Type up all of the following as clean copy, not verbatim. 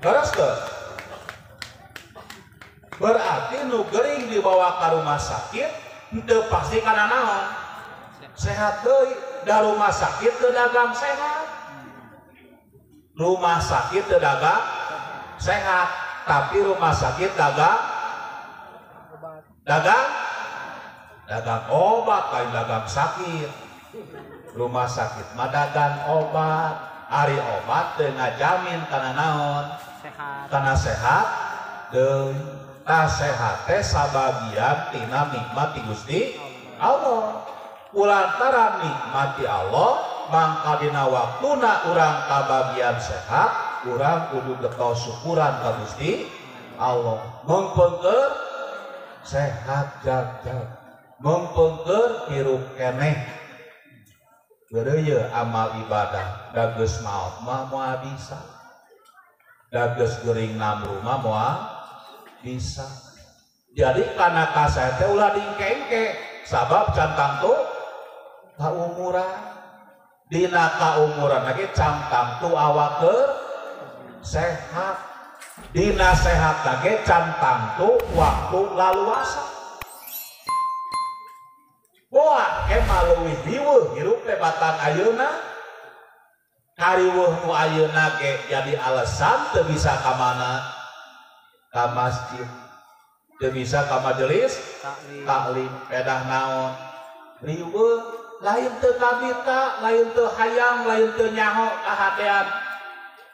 Leres teu? Berarti nu gering dibawa ka rumah sakit henteu pasti kana naon? Sehat deui. Da rumah sakit teu dagang sehat. Rumah sakit teu dagang sehat, tapi rumah sakit dagang dagang dagang obat, lain dagang sakit. Rumah sakit mah dagang obat, ari obat teu ngajamin kana naon? Sehat. Kana sehat deui. Tah sehat teh sabagian tina nikmat ti Gusti Allah. Kulantaran nikmat ti Allah, mangka dina waktuna urang kabagian sehat, urang kudu getol syukuran ka Gusti Allah. Mengpengker sehat jag-jag, mengpengker hirup keneh. Geureuyeun amal ibadah, da geus maot mah moal bisa. Da geus geuring namru mah moal bisa. Jadi kana kasae teh ulah dingkengke, sabab can tangtu kaumuran. Dina kaumuran lagi can tangtu awak keur sehat. Dina sehat lagi can tangtu waktu laluasa. Wah, ke leuwih riweuh hirup teh batan ayeuna. Kariweuh nu ayeuna ge jadi alasan teu bisa ka mana? Ka masjid. Teu bisa ka majelis taklim, pedah naon? Riweuh, lain teu kabita, lain teu hayang, lain teu nyaho kahatean.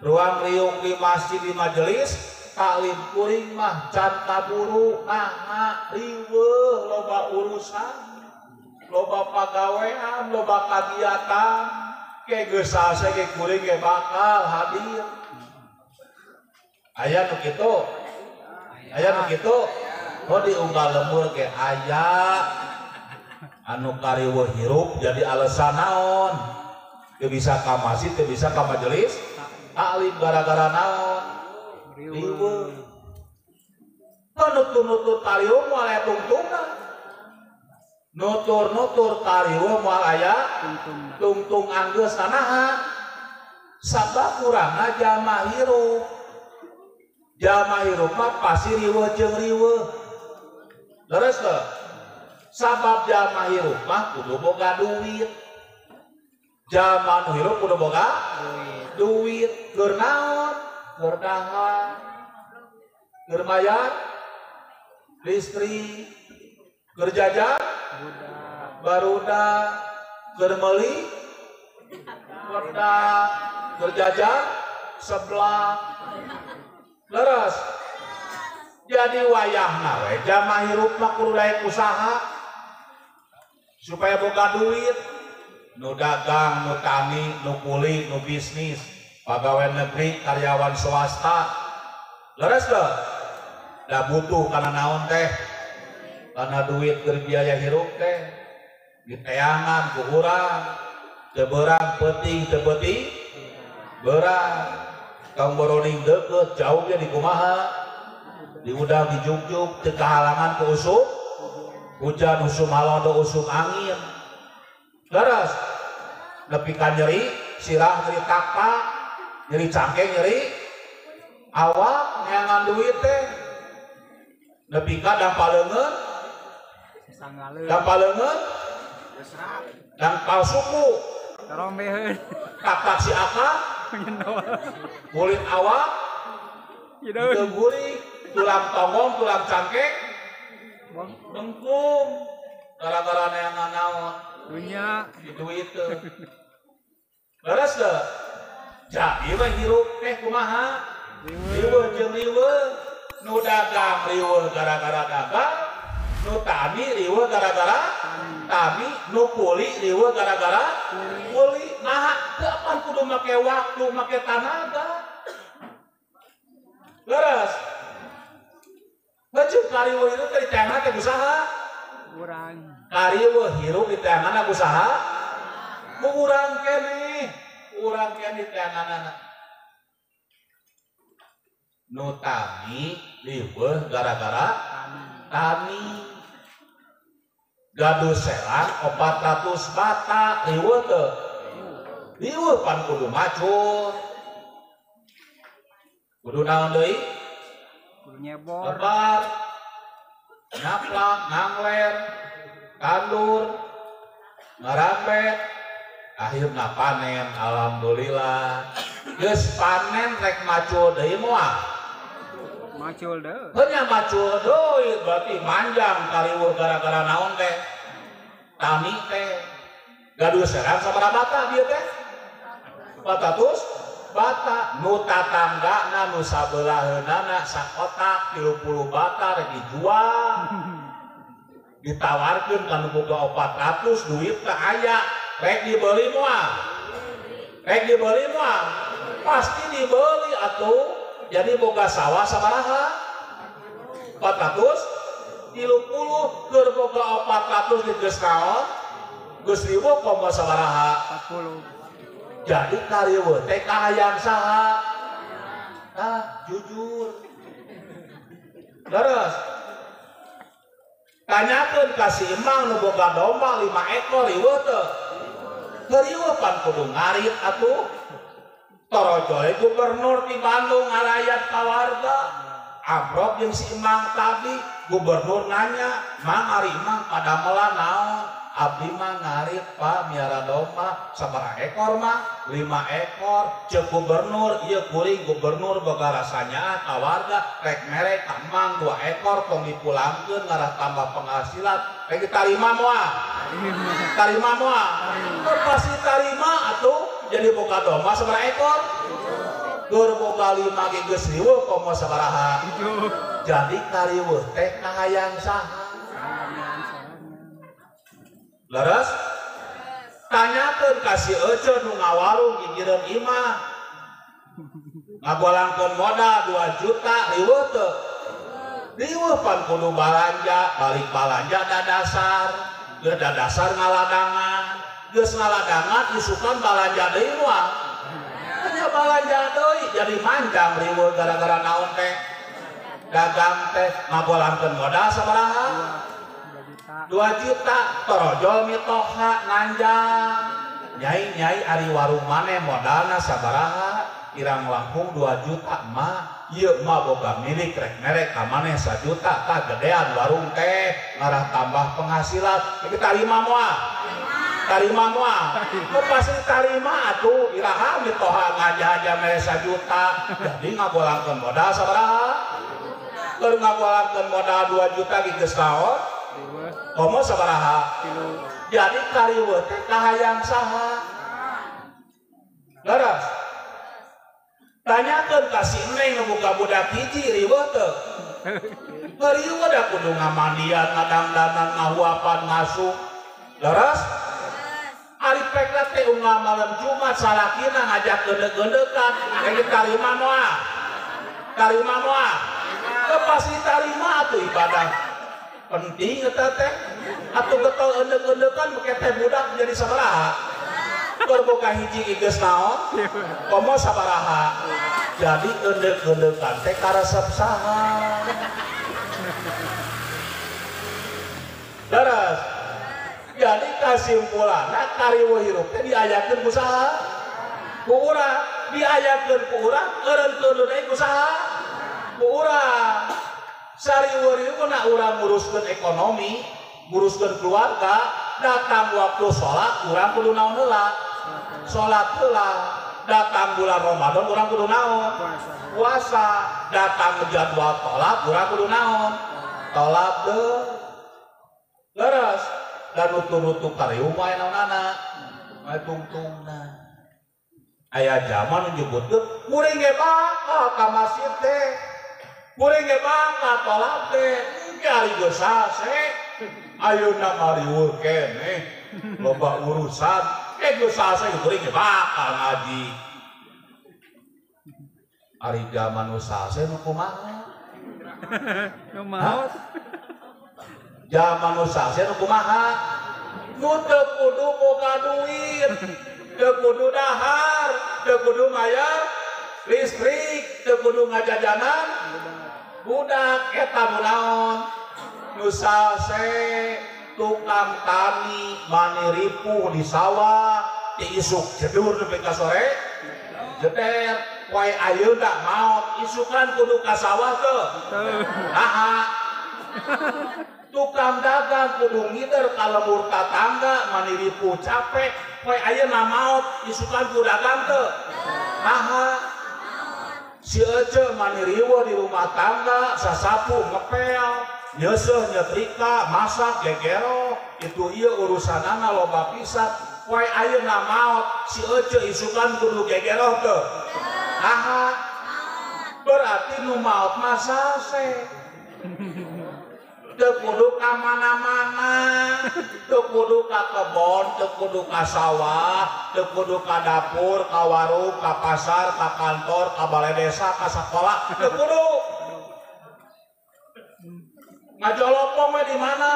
Ruang riung di masjid di majelis taklim kuring mah can kaburu naha riweuh loba urusan. Loba pagawean, loba kagiatan, ke geus salse ge kuring ge bakal hadir. Aya nu kitu? Aya nu kitu? Oh diunggal lembur ge aya anu kariweuh hirup jadi alasan naon? Teu bisa ka masjid, teu bisa ka majelis taklim gara-gara naon? Riweuh. Nutur-nutur kariweuh moal aya tungtungna. Nutur-nutur kariweuh moal aya tungtung anggeus naha? Sabab kurangna jalma hirup. Jalma hirup mah pasti riweuh jeung riweuh. Leres teu? Sabab jalma hirup mah kudu boga duit. Jalma nu hirup kudu boga duit. Keur naon? Keur dahar, keur bayar listrik, keur jajan barudak, keur meuli wedak, keur jajan sebelah. Leres. Jadi wayahna we jalma hirup mah kudu daek usaha supaya boga duit. Nu dagang, nu tani, nu kuli, nu bisnis, pegawai negeri, karyawan swasta. Leres teu? Da butuh kana naon teh? Karena duit keur biaya hirup teh diteangan ku urang, teu beurang peuting teu peuting beurang. Kang boroning deukeut jauh ge dikumaha, diudang dijugjug teu kahalangan ku usum hujan, usum halodo, usum angin. Leres nepi ka nyeri sirah, nyeri takpa, nyeri cangkeng, nyeri awak neangan duit teh nepi ka dampal leungeun, dampal leungeun, dampal suku, katak si akang, kulit awak hidung guring, tulang tonggong, tulang cangkeng bengkung, gara-gara neangan naon? Dunya duit teu. Leres teu? Jadi mah hirup teh kumaha? Riweuh jeung riweuh. Nu dagang riweuh gara-gara dagang, nu tani riweuh gara-gara tani, nu kuli riweuh gara-gara kuli. Naha teu apan kudu make waktu, make tanaga. Leres. Heueuh kariweuh hirup teh diteangan teh usaha. Urang. Kariweuh hirup diteangan ku saha? Ku urang keneh, urang keneh diteanganana. Nu tani riweuh gara-gara tani. Gaduh serang 400 bata riweuh teu? Riweuh pan kudu macul. Kudu naon deui? Kudu nyebor. Lebar. Nyaplak, ngangler, tandur, ngarambet, akhirna panen, alhamdulillah. Geus panen rek macul deui moal? Macul deui. Heunya macul deui berarti manjang kariweuh gara-gara naon teh? Tani teh. Gaduh serang sabaraha bata dieu teh? 400 bata. Nu tatanggana nu sabeulah-eunana sakotak 30 bata rek dijual. Ditawarkeun ka nu boga 400 duit teh aya, rek dibeli moal? Rek dibeli moal? Pasti dibeli atuh. Jadi boga sawah sabaraha? 430 keur boga 400 geus naon? Geus riweuh komo sabaraha? 40. Jadi kariweuh teh kahayang saha? Tah, jujur. Leres. Tanyakeun ka si Emang nu boga domba 5 ekor riweuh teu? Teu riweuh pan kudu ngarit atuh. Torojoy gubernur di Bandung ngarayat ka warga. Amprok jeung si Emang tadi, gubernur nanya, "Mang ari Emang padamelan naon?" Abdi mah ngarit Pak miara domba sabaraha ekor mah? 5 ekor. Ceuk gubernur, ieu kuring gubernur boga rasanya ka warga rek mere ka Emang 2 ekor tong dipulangkeun ngarah tambah penghasilan. Rek ditarima moal? Tarima moal? Pasti tarima atuh. Jadi boga domba sabaraha ekor? Keur boga 5 ge geus riweuh komo sabaraha? Jadi kariweuh teh kahayang saha? Leres? Tanyakeun ka si Ece nu ngawarung gigireun imah. Ngagolangkeun modal 2 juta riweuh teu? Riweuh pan kudu balanja, balik balanja dadasar. Geus dadasar ngaladangan. Geus ngaladangan isukan balanja deui moal? Hanya balanja deui jadi manjang riweuh gara-gara naon teh? Dagang teh ngagolangkeun modal sabaraha? 2 juta. Torojol mitoha nganjang. Nyai-nyai ari warung maneh modalna sabaraha? Irang langkung 2 juta mah. Ieu mah boga milik rek merek ka maneh 1 juta tah gedean warung teh ngarah tambah penghasilan. Iki tarima moal? Tarima moal? Pasti tarima atuh. Iraha mitoha ngajaja mere 1 juta. Jadi ngagolangkeun modal sabaraha? Keur ngagolangkeun modal 2 juta geus naon? Komo sabaraha? Jadi kariweuh teh kahayang saha? Leres. Tanyakeun ka si Neng nu boga budak hiji riweuh teu? Riweuh da kudu ngamandian, ngadangdanan, ngahuapan, ngasuh. Leres? Ari pekna teh unggal malam Jumat salakina ngajak geundeuh-geundeukan, rek tarima moal? Tarima moal? Pasti tarima atuh ibadah. Penting eta teh atuh getol eundeuh-eundeukan make teh budak jadi sabaraha? Keur boga hiji geus naon? Komo sabaraha? Jadi eundeuh-eundeukan teh karesep saha? Leres. Jadi kasimpulanna kariweuh hirup teh diayakeun ku saha? Ku urang. Diayakeun ku urang eureunkeun deui ku saha? Ku urang. Sariweuh-riweuh na urang nguruskeun ekonomi, nguruskeun keluarga, datang waktu sholat urang kudu naon heula? Sholat heula. Datang bulan Ramadan urang kudu naon? Puasa. Datang jadwal tolak urang kudu naon? Tolak deui. Leres. Dan nutu-nutu kariweuh mah naonana? Mah tungtungna. Aya zaman nyebutkeun kuring ge bakal ka masjid teh. Kuring ge bakal tolak teh. Engke ari geus sase. Ayeuna ngariweuh keneh. Loba urusan. Geus sase kuring ge bakal ngaji. Ari zaman nu sase nu kumaha? Nu maot. Zaman nu sase nu kumaha? Nu teu kudu boga duit, teu kudu dahar, teu kudu mayar listrik, teu kudu ngajajanan budak eta nu naon? Nu sase tukang tani mani ripuh di sawah, ti isuk jedur nepi ka sore jeder. Poe ayeuna maot isukan kudu ka sawah teu. Naha? Tukang dagang kudu ngider ka lembur tatangga mani ripuh capek. Poe ayeuna maot isukan kudu dagang teu. Naha? Si Ece mani riweuh di rumah tangga sasapu ngepel, nyeuseuh nyetrika, masak gegero, itu ieu urusanana loba pisan. Poe ayeuna maot si Ece isukan kudu gegero teu. Aha, berarti nu maot mah sase. Teu kudu ka mana-mana, teu kudu ka kebon, teu kudu ka sawah, teu kudu ka dapur, ka warung, ka pasar, ka kantor, ka balai desa, ka sekolah, teu kudu. Ngajolopong we di mana?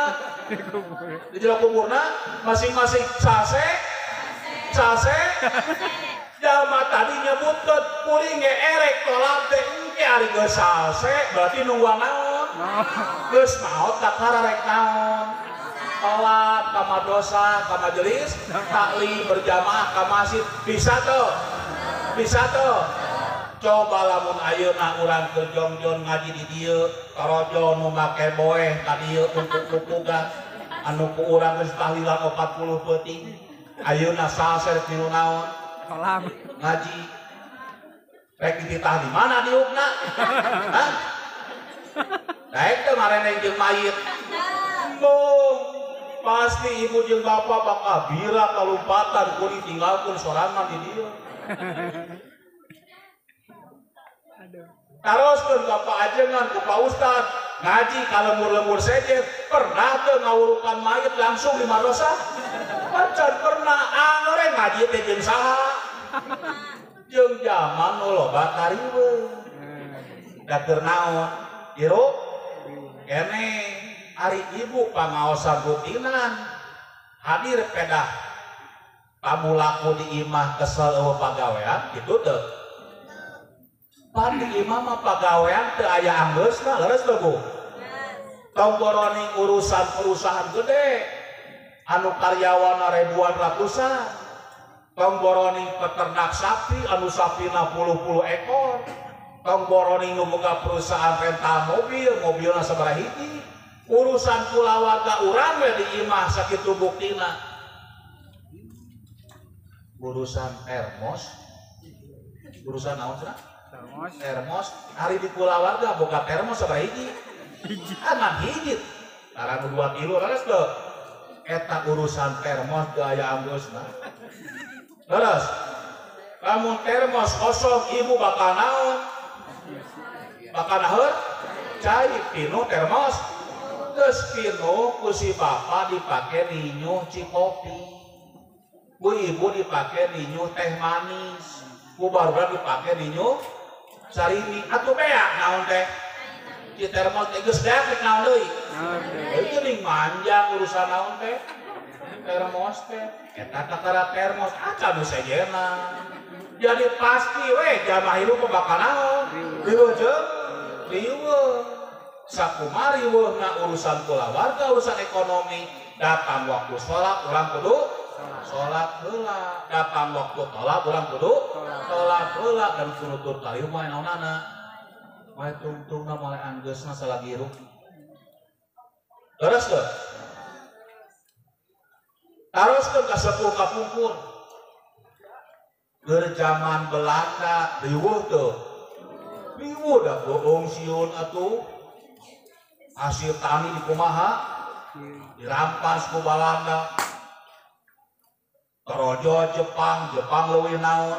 Di jero kuburna masing-masing sase, sase. Jalma tadi nyebutkeun kuring ge erek tolak teh engke ari geus salse berarti nungguan naon? Geus maot kakara rek naon? Tolak ka madrasah, ka majelis taklim berjamaah ka masjid bisa teu? Bisa teu? Coba lamun ayeuna urang keur jongjon ngaji di dieu, karojo nu make boeh ka dieu tumpuk-tumpukan anu ku urang geus tahlilan 40 peuting. Ayeuna salse rek niru naon? Kolam ngaji rek dititah di mana diukna? Hah? Daek teu mareneng jeung mayit. Embung. Pasti ibu jeung bapak bakal bira kalumpatan kuring tinggalkeun sorangan di dieu. Taroskeun ka Pak Ajengan ku Pak Ustad ngaji ka lembur-lembur sejen pernah teu ngawurukan mayit langsung di madrasah? Pacan pernah angore ngaji teh jeung saha? Jeung jaman nu loba kariweuh. Da keur naon? Hirup kene ari ibu pangaosan rutinan hadir pedah pamulaku di imah kesel eueuh pagawean kitu teu? Pan di imah mah pagawean teu aya anggeusna leres teu Bu? Tong boroning urusan perusahaan gede anu karyawan ribuan ratusan, tong boroning peternak sapi anu sapina puluh-puluh ekor, tong boroning nu boga perusahaan rental mobil, mobilna sabaraha hiji, urusan kulawarga urang we di imah sakitu buktina. Urusan termos, urusan naon cenah? Termos. Termos, hari di kulawarga boga termos sabaraha hiji? Ah, hiji. Tara nu 2 kilo leres teu? Eta urusan termos teu aya anggeusna. Leres. Lamun termos kosong ibu bakal naon? Bakal naheur? Cai pinuh termos. Geus pinuh ku si bapa dipake ninyuh cikopi. Ku ibu dipake ninyuh teh manis. Ku barudak dipake ninyuh sarimi. Atuh beak naon teh? Di termos teh geus beak rek naon deui? Ieu geuning manjang urusan naon teh? Termos teh eta kakara termos acan nu sejenna. Jadi pasti we jamaah hirup bakal naon? Riweuh jeung riweuh. Sakumaha riweuhna urusan kulawarga, urusan ekonomi, datang waktu sholat urang kudu sholat heula, datang waktu tolak urang kudu tolak heula dan kunutur kalieu mah naonana. Moal tungtungna moal anggeusna salagi hirup. Leres teu? Taroskeun ka sepuh kapungkur. Keur zaman Belanda riweuh teu? Riweuh da bohong sieun atuh. Hasil tani di kumaha? Dirampas ku Balanda. Karojo Jepang, Jepang leuwih naon?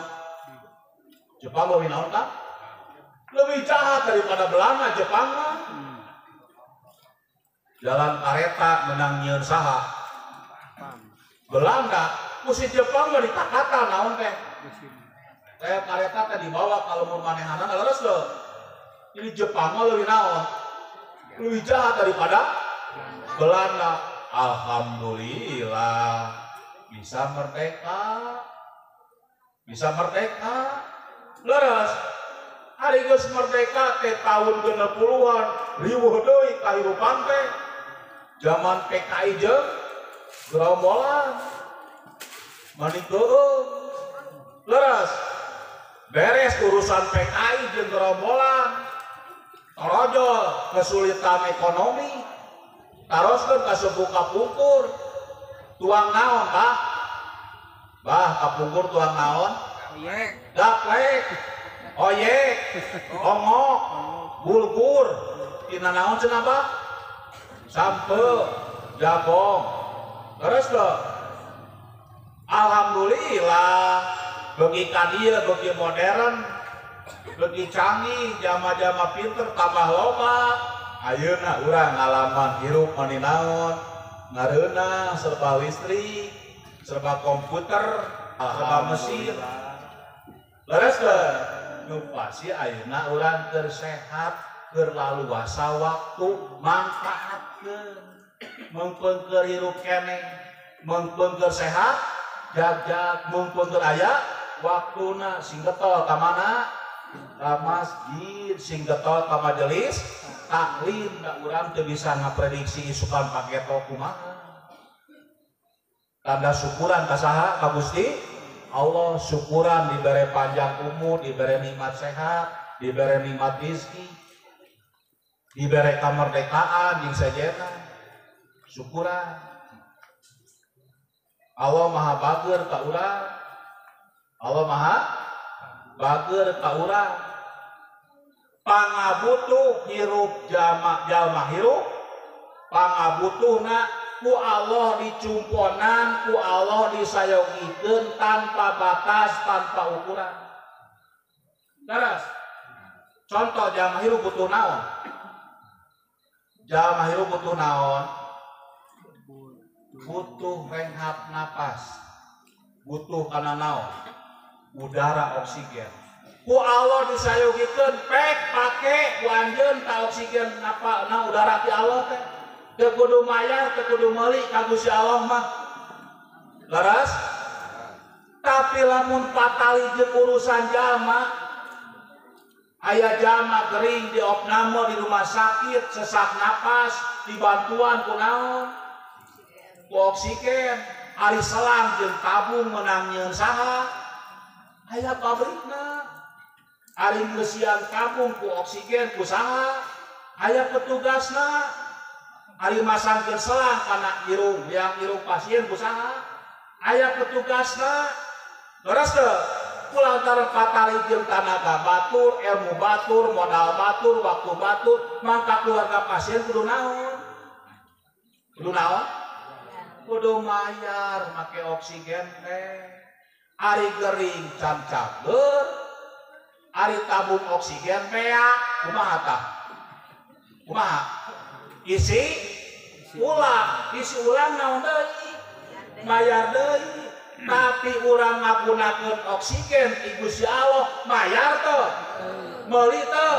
Jepang leuwih naon kan? Lebih jahat daripada Belanda Jepang mah. Jalan kareta menang nyieun saha? Belanda. Musim Jepang mah ditakata naon teh? Kayak kareta teh dibawa ka lembur manehanana leres teu? Jadi Jepang mah leuwih naon? Lebih jahat daripada Belanda. Alhamdulillah bisa merdeka. Bisa merdeka. Leres. Hari geus merdeka teh tahun 60-an riweuh deui kahirupan teh. Zaman PKI jeung gerombolan. Mani keueung. Leres. Beres urusan PKI jeung gerombolan. Torojol kesulitan ekonomi. Taroskeun ka sepuh kapungkur. Tuang naon bah? Bah kapungkur tuang naon? Oyek. Gaplek. Oyek. Ongok. Bulgur. Tina naon cenah bah? Sampe, jagong. Terus loh. Alhamdulillah bagi ka dieu bagi modern, bagi canggih, jama-jama pinter tambah loba. Ayeuna urang ngalaman hirup mani naon? Ngareunah serba listrik, serba komputer, serba mesin. Leres teu? Nu pasti ayeuna urang keur sehat, keur laluasa waktu manfaatkeun. Mungpung keur hirup keneh, mungpung keur sehat, jag-jag mungpung keur aya waktuna sing getol ka mana? Ka masjid, sing getol ka majelis taklim. Da urang teu bisa ngaprediksi isukan paketo kumaha. Tanda syukuran ka saha? Ka Gusti Allah. Syukuran dibere panjang umur, dibere nikmat sehat, dibere nikmat rezeki, dibere kemerdekaan jeung sejenna. Syukuran. Allah Maha Bager ka urang. Allah Maha Bager ka urang. Pangabutuh hirup jalma jalma hirup, pangabutuhna ku Allah dicumponan, ku Allah disayogikeun tanpa batas, tanpa ukuran. Terus, contoh jalma hirup butuh naon? Jalma hirup butuh naon? Butuh renghap napas, butuh kana naon? Udara oksigen. Ku Allah disayogikeun pek pake ku anjeun ta oksigen napa na udara ti Allah teh. Teu kudu mayar, teu kudu meuli ka Gusti Allah mah. Leres? Tapi lamun patali jeung urusan jalma, aya jalma gering di opname di rumah sakit, sesak napas, dibantuan ku naon? Ku oksigen. Ari selang jeung tabung meunang nyieun saha? Aya pabrikna. Ari ngeusian tabung ku oksigen ku saha? Aya petugasna. Ari masangkeun selang kana irung, yang irung pasien ku saha? Aya petugasna. Leres teu? Kulantaran patali jeung tanaga batur, ilmu batur, modal batur, waktu batur, mangka keluarga pasien kudu naon? Kudu naon? Kudu mayar make oksigen teh. Ari gering can cager, ari tabung oksigen beak, kumaha tah? Kumaha? Isi ulang, isi ulang naon deui? Mayar deui. Tapi urang ngagunakeun oksigen ti Gusti Allah, mayar teu? Meuli teu?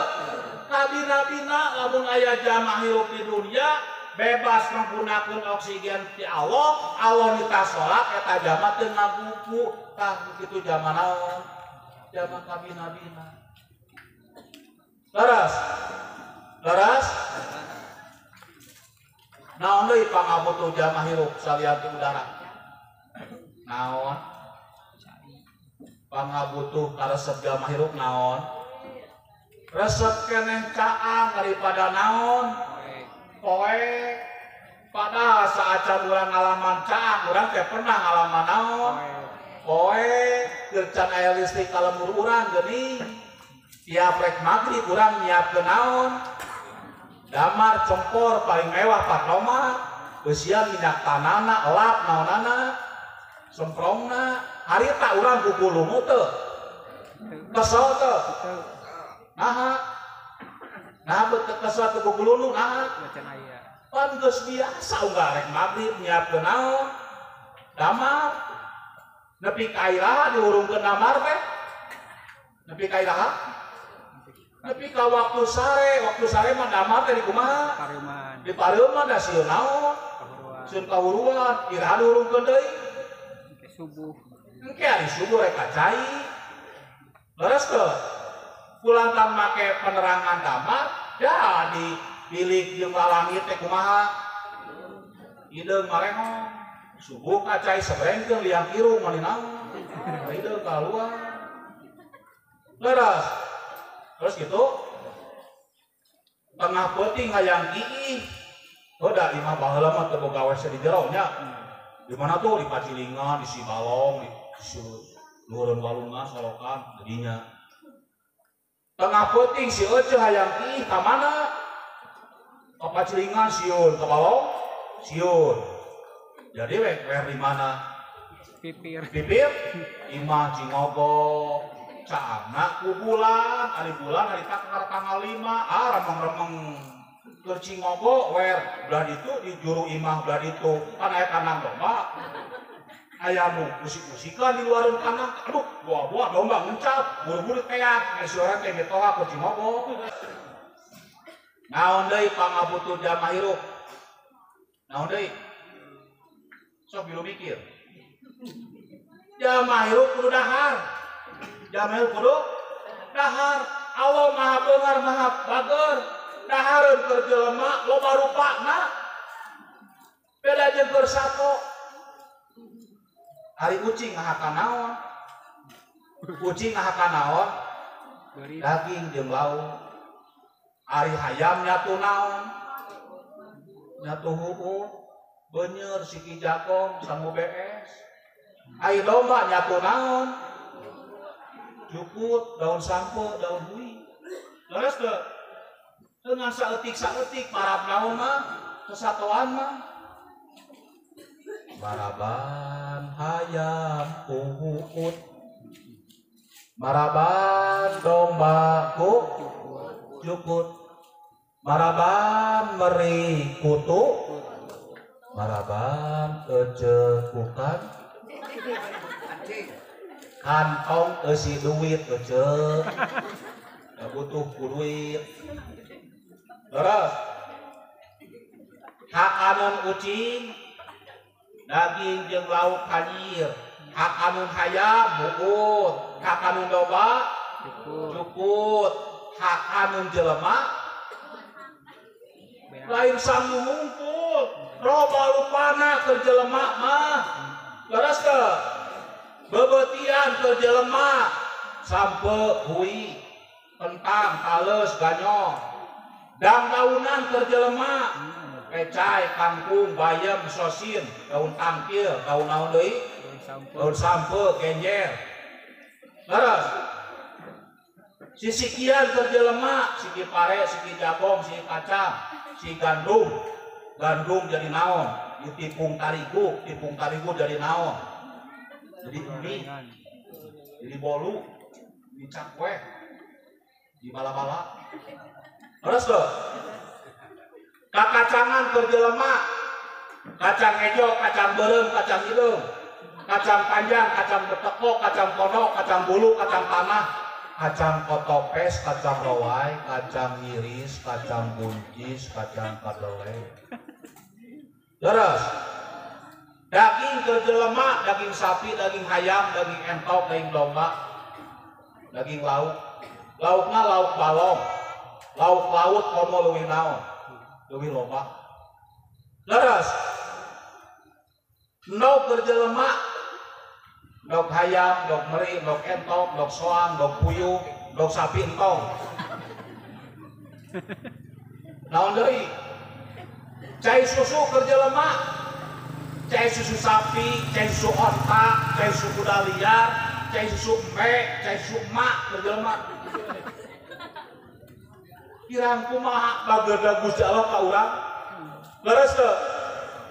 Kabina-bina lamun aya jamaah hirup di dunia bebas menggunakan oksigen ti Allah, Allah nita salat eta jamaah teu ngabuku. Tah kitu jamaah naon? Jamaah kabina-bina. Leres? Leres? Naon deui pangabutuh jamaah hirup salian ti udara? Naon? Pangabutuh karesep jalma hirup naon? Resep keneh caang daripada naon? Poek. Padahal saacan urang ngalaman caang, urang teh pernah ngalaman naon? Poek. Keur can aya listrik ka lembur urang geuning. Tiap rek magrib urang nyiapkeun naon? Damar cempor paling mewah patroma, beusian minyak tanana, elap naonana, semprongna. Harita urang kukulungu teu? Kesel teu? Naha? Naha beut kesel teu kukulunu naha? Pan geus biasa unggal rek magrib nyiapkeun naon? Damar. Nepi ka iraha dihurungkeun damar teh? Nepi ka iraha? Nepi ka waktu sare mah damar teh di kumaha? Di pareuman da sieun naon? Sieun kahuruan, iraha dihurungkeun deui? Subuh. Engke ari subuh rek kacai. Leres teu? Kulantan make penerangan damar, jadi bilik jeung lalangit teh kumaha? Hideung marengong. Subuh kacai sebrengkeun liang irung mani naon? Hideung kaluar. Leres. Terus gitu tengah peuting hayang iih. Udah imah baheula mah teu boga WC di jero nya. Di mana tuh di Pacilingan, di Sibalong, di Nureun Walungan, Solokan, jadinya. Tengah peuting si Ece hayang iih ka mana? Ka Pacilingan sieun, ka Balong sieun. Jadi we di mana? Pipir. Pipir imah Cingogo. Caamna ku bulan, ari bulan harita kakara tanggal 5, ah remeng-remeng keur Cingogo wer belah ditu di juru imah belah ditu kan aya kandang domba. Aya nu musik-musikan di luareun kandang, aduh buah-buah domba ngencap, buru-buru teak, si urang teh mitoha keur Cingogo. Naon deui pangabutuh jalma hirup? Naon deui? Sok bilu mikir. Jalma hirup kudu dahar. Jalma hirup kudu dahar. Allah maha beunghar maha bager. Dahareun keur jelema loba rupana. Beda jeung keur sato. Ari ucing ngahakan naon? Ucing ngahakan naon? Daging jeung lauk. Ari hayam nyatu naon? Nyatu huhut, beuneur siki jagong sangu bees. Ari domba nyatu naon? Jukut, daun sampo, daun hui. Leres teu? Dengan saeutik-saeutik parab naon mah, kesatuan mah. Maraban hayam ku huut. Maraban domba ku jukut. Maraban meri kutu. Maraban ecekukan. Kantong eusi duit ece. Da butuh ku duit. Terus hakaneun ucing daging jeung lauk hanyir, hakaneun hayam huut, hakaneun domba jukut, hakaneun jelema lain sangu hungkul, loba rupana keur jelema mah. Leres teu? Bebeutian keur jelema sampe hui, kentang, tales, ganyong. Dang-daunan keur jelema pecai, kangkung, bayam, sosin, daun tangkil, daun naon deui? Daun sampe, genjer. Leres. Sisikian keur jelema, siki pare, siki jagong, siki kacang, siki gandum. Gandum jadi naon? Ditipung tarigu, tipung tarigu jadi naon? Jadi mie, jadi bolu, di cakwe, di bala-bala. Terus tuh, kakacangan keur jelema, kacang hejo, kacang beureum, kacang hideung, kacang panjang, kacang betekok, kacang pondok, kacang bulu, kacang tanah, kacang kotopes, kacang rawai, kacang iris, kacang buncis, kacang kedelai. Terus, daging keur jelema, daging sapi, daging hayam, daging entok, daging domba, daging lauk. Laukna lauk balong. Lauk laut komo leuwih naon? Leuwih loba. Leres. Endog keur jelema, endog hayam, endog meri, endog entok, endog soang, endog puyuh, endog sapi entong. Naon deui? Cai susu keur jelema, cai susu sapi, cai susu onta, cai susu kuda liar, cai susu embe, cai susu emak keur jelema. Kirang kumaha bageurna Gusti Allah ka urang? Leres teu?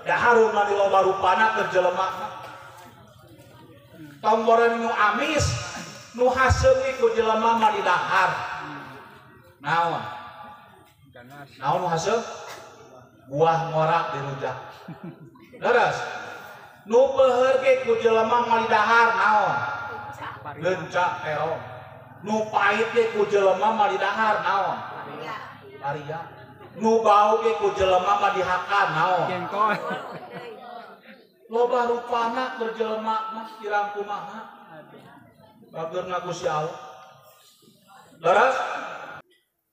Dahareun mah loba rupana keur jelema mah. Tonggoran nu amis, nu haseum ku jelema mah didahar. Naon? Naon nu haseum? Buah ngora dirujak. Leres. Nu beuheur ge ku jelema mah didahar naon? Leunca terong. Nu pahit ge ku jelema mah didahar naon? Paria. Nu bau ge ku jelema mah dihakan naon? Jengkol. Loba rupana keur jelema mah kirang kumaha? Bageurna Gusti Allah. Leres?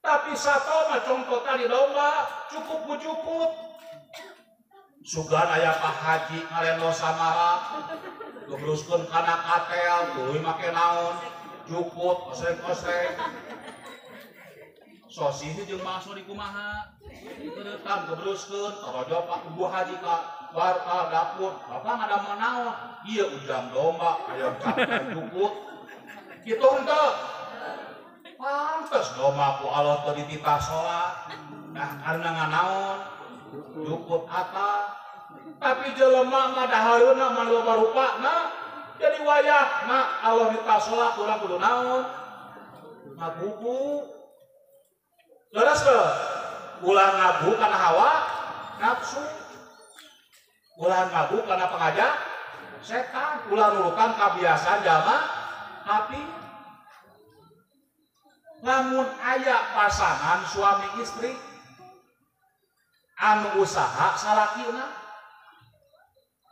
Tapi sato mah congkotan di domba cukup ku jukut. Sugan aya Pak Haji ngarendo samara gebruskeun kana katel tuluy make naon? Jukut osreng-osreng. Sosih jeung bakso di kumaha? Dikeretan kebruskeun, torojo Pak Ibu Haji ka warta dapur. Bapak ngadamel naon? Ieu ujang domba, ayam capek jukut. Kitu henteu. Pantes domba ku Allah teu dititah salat. Nah, karena nganaon? Jukut ata. Tapi jelema mah dahareuna mah loba rupana. Jadi wayah mah Allah nitah salat urang kudu naon? Ngagugu. Leres teu? Ulah ngagu kana hawa nafsu. Ulah ngagu kana pangajak setan, ulah nurutan kabiasaan jalma tapi lamun aya pasangan suami istri anu usaha salakina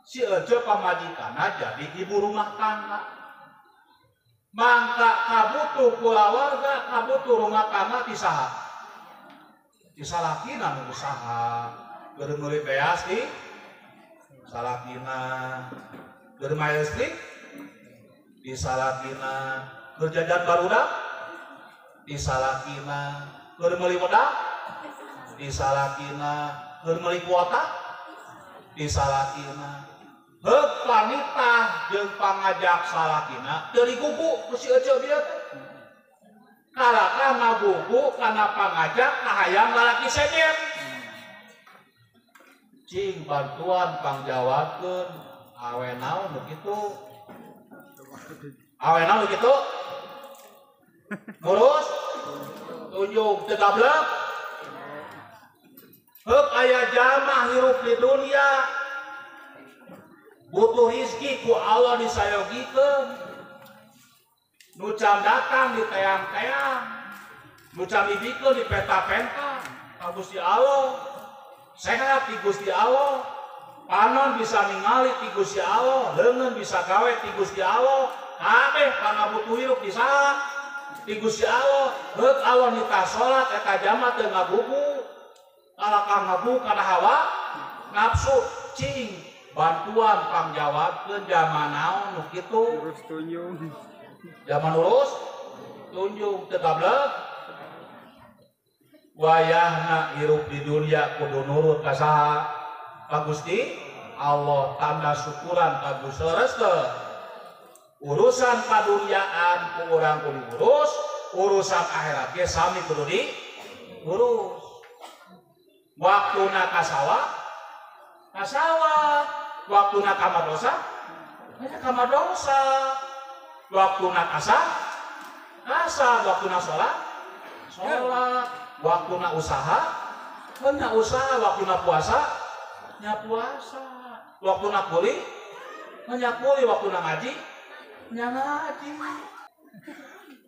si ece pamajikanna jadi ibu rumah tangga mangka kabutuh kulawarga kabutuh rumah tangga di saha di salakina nu usaha keur meuli beas di salakina keur main listrik di salakina keur jajan barudak di salakina keur meuli wedak di salakina keur meuli kuota di salakina. Heuk panitah jeung pangajak salakina teu digugu ku si ece bieu teh. Kalakah ngagugu kana pangajak kahayang lalaki sejen. Cing bantuan pangjawakeun awe naon nu kitu. Awe naon nu kitu? Ngurus tunjuk teu gablek. Heuk aya jalma hirup di dunia butuh rizki ku Allah disayogikeun. Nu can datang di teang-teang, nu can dibikeun di penta-penta ka Gusti Allah. Sehat ti Gusti Allah, panon bisa ningali ti Gusti Allah, leungeun bisa gawe ti Gusti Allah, kabeh pangabutuh hirup di saha ti Gusti Allah. Heuk Allah nitah salat eta jalma teu ngagugu. Kalakah ngagugu kana hawa nafsu cing bantuan pangjawabkeun jalma naon nu kitu. Urus tunjung. Jalma urus tunjung teu gablek. Wayahna hirup di dunia kudu nurut ka saha? Ka Gusti Allah, tanda syukuran ka Gusti leres teu? Urusan paduniaan ku urang kudu diurus, urusan akhirat ge sami kudu diurus. Waktuna ka sawah, ka sawah. Waktuna ka madrasah, ka madrasah. Waktuna kasah, kasah. Waktuna sholat, sholat. Waktuna usaha, nya usaha. Waktuna puasa, nya puasa. Waktuna kuli, nya kuli. Waktuna ngaji, nya ngaji.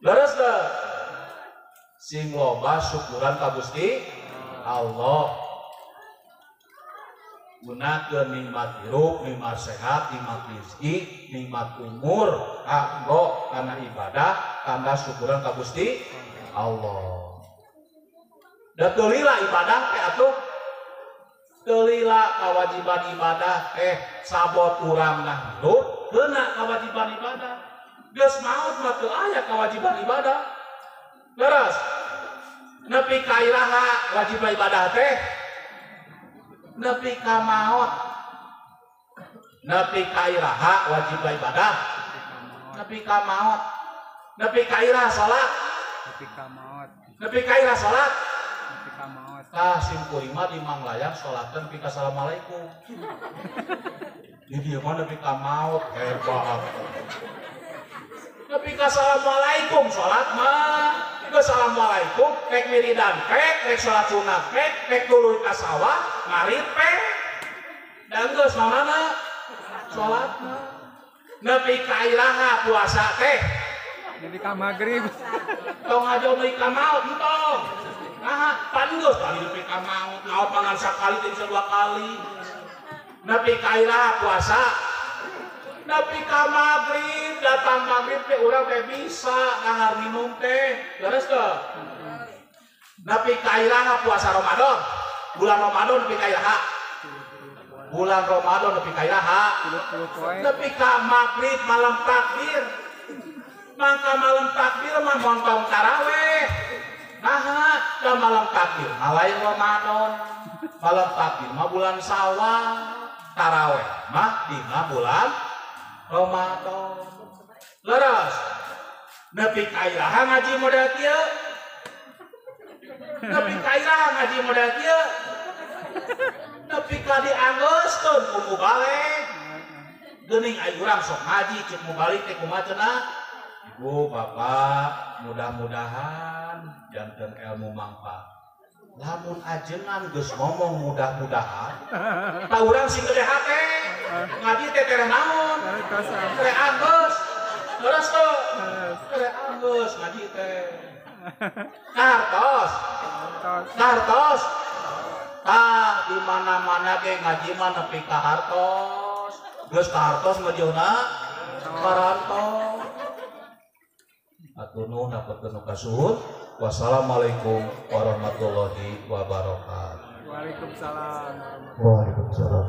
Leres teu? Sing loba syukuran ka Gusti Allah. Gunakeun nikmat hirup, nikmat sehat, nikmat rezeki, nikmat umur, kanggo kana ibadah, tanda syukuran ka Gusti Allah. Da teu lila ibadah teh atuh. Teu lila kewajiban ibadah teh sabot urang nah hirup keuna kewajiban ibadah. Geus maot mah teu aya kewajiban ibadah. Leres. Nepi ka iraha wajib ibadah teh? Nepi ka maot. Nepi ka iraha wajib ibadah? Nepi ka maot. Nepi ka iraha salat? Nepi ka maot. Nepi ka iraha salat? Nepi ka maot. Tah sim kuring mah di Manglayang salatkeun nepi ka assalamualaikum. Di dieu mah nepi ka maot, hebat. Nepi ka assalamualaikum salat mah. Assalamualaikum, rek wiridan pek, rek salat sunat pek, rek tuluy ka sawah, ngarit pek. Da geus naonana? Salatna. Nepi ka iraha puasa teh? Nepi ka magrib. Tong aja nepi ka maot entong. Nah, pan geus tadi nepi ka maot, naon pangan sakali teh bisa dua kali. Nepi ka iraha puasa? Nepi ka magrib, datang magrib teh urang teh bisa ngahar minum teh. Leres teu? Nepi ka iraha puasa Ramadan? Bulan Ramadan nepi ka iraha? Bulan Ramadan nepi ka iraha? Nepi ka magrib malam takbir. Mangka malam takbir mah montong taraweh. Naha, da malam takbir mah lain Ramadan. Malam takbir mah bulan Sawal, taraweh mah dina bulan Ramadan. Leres. Nepi ka iraha ngaji model kieu? Nepi ka iraha ngaji model kieu? Nepi ka dianggeuskeun ku mubalig. Geuning ai urang sok ngaji ceuk mubalig teh kumaha cenah? Ibu, bapak, mudah-mudahan janten ilmu manfaat. Lamun ajengan geus ngomong mudah-mudahan, tah urang sing gede hate. Ngaji teh tereh naon? Tereh anggeus. Leres teu? Tereh anggeus ngaji teh. Kartos. Kartos. Tah di mana-mana ge ngaji mah nepi ka hartos. Geus ka hartos ngajeuna karantos. Atur nuhun dapatkeun nu kasuhun. Wassalamualaikum warahmatullahi wabarakatuh. Waalaikumsalam. Waalaikumsalam.